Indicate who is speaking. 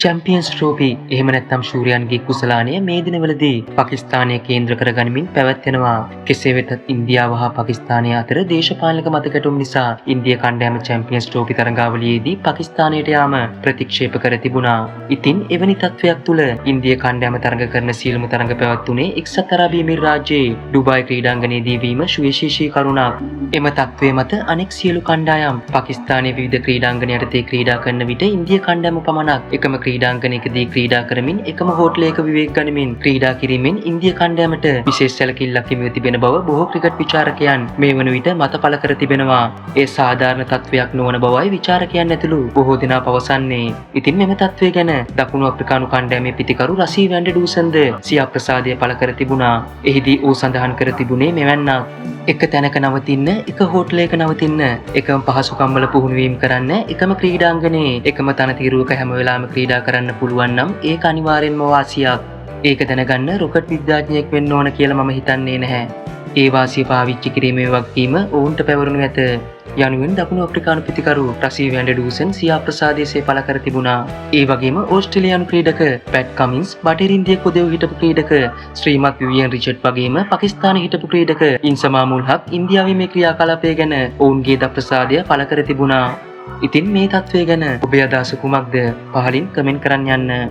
Speaker 1: Champions ට්‍රෝෆි එහෙම නැත්නම් ශූරයන්ගේ කුසලානය මේ දිනවලදී පාකිස්තානය කේන්ද්‍ර කරගනිමින් පැවැත්වෙනවා. කෙසේ වෙතත් ඉන්දියාව හා පාකිස්තානය අතර දේශපාලනික මතගැටුම් නිසා ඉන්දිය කණ්ඩායම චැම්පියන්ස් ට්‍රෝෆි තරඟාවලියේදී පාකිස්තානයට යාම ප්‍රතික්ෂේප කර තිබුණා. ඉතින් එවැනි තත්ත්වයක් තුළ ඉන්දිය කණ්ඩායම තරඟ කරන සියලුම තරඟ පැවැත්වුණේ එක්සත් අරාබි එමීර් රාජ්‍යයේ ඩුබායි ක්‍රීඩාංගණයේදී වීම සුවිශේෂී කරුණක්. එම තත්ත්වය මත අනෙක් සියලු කණ්ඩායම් පාකිස්තානයේ විවිධ ක්‍රීඩාංගණ යටතේ ක්‍රීඩා කරන විට ඉන්දිය කණ්ඩායම පමණක් එකම ක්‍රීඩාංගණයකදී ක්‍රීඩා කරමින්, එකම හෝටලයක විවේක ගනිමින් ක්‍රීඩා කිරීමෙන් ඉන්දිය කණ්ඩායමට විශේෂ සැලකිල්ලක් හිමිව තිබෙන බව බොහෝ ක්‍රිකට් විචාරකයන් මේ වන විට මත පළ කර තිබෙනවා. ඒ සාධාරණ තත්ත්වයක් නොවන බවයි විචාරකයන් ඇතුළු බොහෝ දෙනා පවසන්නේ. ඉතින් මෙම තත්ත්වය ගැන දකුණු අප්‍රිකානු කණ්ඩායමේ පිතිකරු රසී වැන් ඩර් ඩූසන්ද සිය අප්‍රසාදය පළ කර තිබුණා. එහිදී ඌ සඳහන් කර තිබුණේ මෙවැන්නක්. එක තැනක නවතින්න, එක හෝටලයක නවතින්න, එකම පහසුකම් වල පුහුණු වීම කරන්න, එකම ක්‍රීඩාංගණයේ එකම තනතිරුවක හැම වෙලාවෙම ක්‍රීඩා කරන්න පුළුවන් නම් ඒක අනිවාර්යෙන්ම වාසියක්. ඒක දැනගන්න රොකට් විද්‍යාඥයෙක් වෙන්න ඕන කියලා මම හිතන්නේ නැහැ. ඒ වාසිය පාවිච්චි කිරීමේ වගකීම ඔවුන්ට පැවරුණු ඇත. යනුවෙන් දකුණු අප්‍රිකානු පිතිකරු රසී වැන් ඩර් ඩූසන් සිය අප්‍රසාදය සේ පළ කර තිබුණා. ඒ වගේම ඕස්ට්‍රේලියානු ක්‍රීඩක පැට් කමින්ස්, බටහිර ඉන්දිය කොදෙව් හිටපු ක්‍රීඩක ශ්‍රීමත් විවියන් රිචඩ් වගේම පාකිස්තානයේ හිටපු ක්‍රීඩක ඉන්සමාම් උල් හක් ඉන්දියාවේ මේ ක්‍රියාකලාපය ගැන ඔවුන්ගේ අප්‍රසාදය පළ කර තිබුණා. ඉතින් මේ තත්ත්වය ගැන ඔබේ අදහස කුමක්ද? පහලින් කමෙන්ට් කරන්න යන්න.